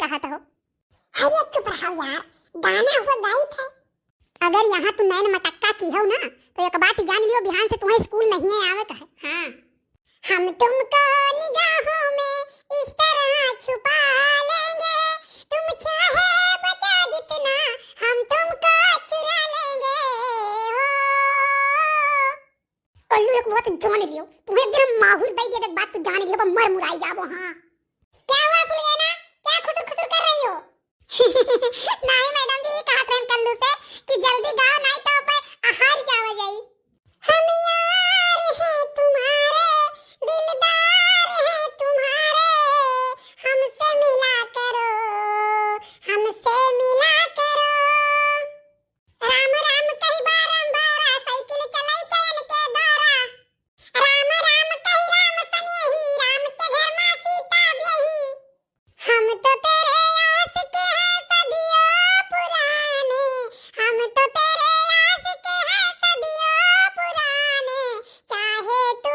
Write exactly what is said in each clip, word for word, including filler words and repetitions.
कहत हो। अरे चुप रहो यार, गाना हुआ गाइत है। अगर यहाँ तू नैन मटक्का किहो ना, तो एक बात जान लियो, बिहान से तुम्हें स्कूल नहीं है आवे का है। हाँ। हम तुमको निगाहों में इस तरह छुपा लेंगे, तुम चाहे बचा जितना, हम तुमको चुरा लेंगे। हो। कल्लू एक बात जान लियो, तुम्हें एक दिन हम माहूर दे दिए, एक बात तू जान लियो, पर मर मुराई जाबो। हाँ। क्या हुआ फुलगेना? क्या खुसुर खुसुर कर रही हो? नहीं मैडम जी, ये कहत रहन कल्लू से कि जल्दी गाओ, नहीं तो पे आहार जावा जाई। हम यार हैं तुम्हारे, दिलदार हैं तुम्हारे, हमसे मिला करो, हमसे मिला करो। राम राम कही बारंबारा, साइकिल चलाई चयन के द्वारा। राम राम कही राम सनेही, राम के घर मा सीता ब्याही। हम तो तेरे आशिक हैं सदियों पुराने, हम तो तेरे आशिक हैं सदियों पुराने। चाहे तू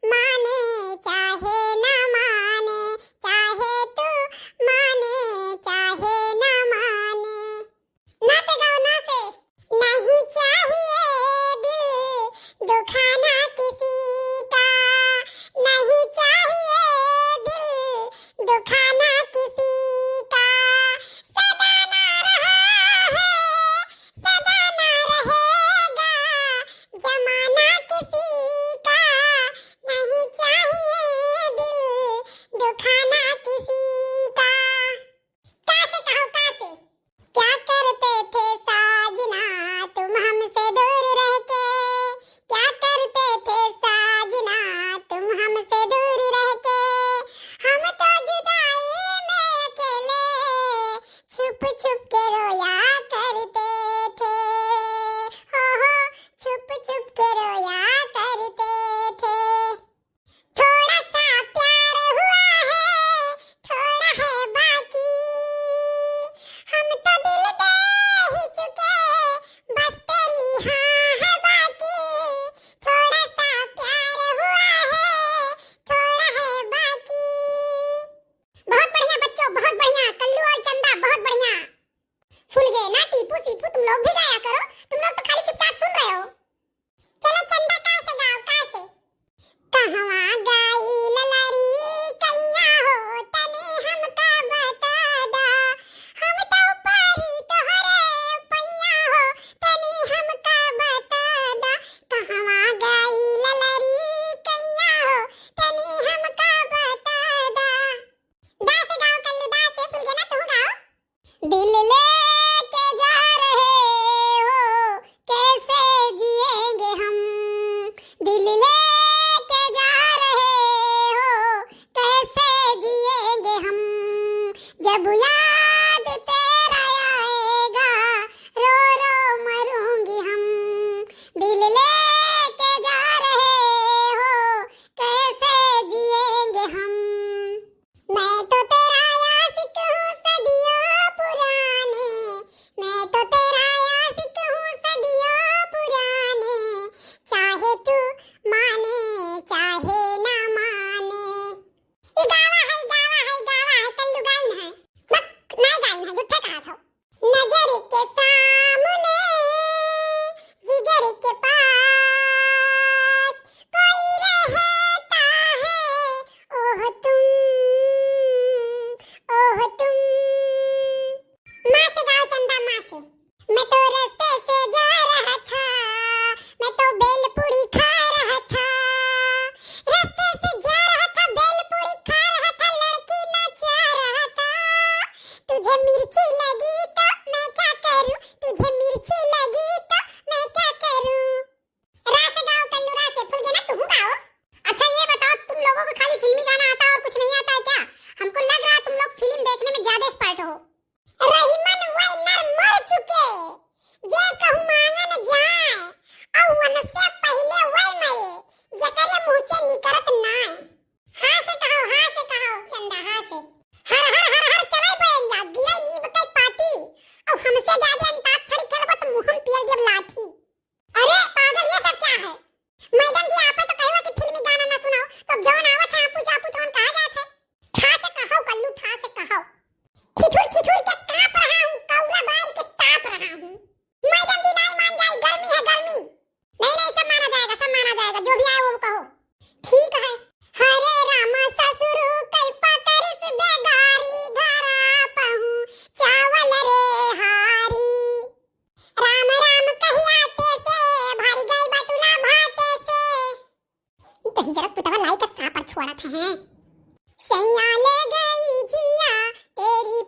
माने, चाहे ना माने, चाहे तू माने, चाहे ना माने। ना से गाओ, ना से। नहीं चाहिए दिल दुखाना किसी का, नहीं चाहिए दिल दुखाना किसी का। सदा ना रहा है, सदा ना रहेगा जमाना किसी का। नहीं चाहिए दिल दुखाना किसी का। का से कहो, का से? क्या करते थे साजना तुम हमसे दूर रह के, क्या करते थे साजना तुम हमसे दूर रह के। हम तो जुदाई में अकेले छुप छुप के रोया करते थे। हो हो, छुप छुप के रोया करते थे। थोड़ा सा प्यार हुआ है सैया ले गई जिया तेरी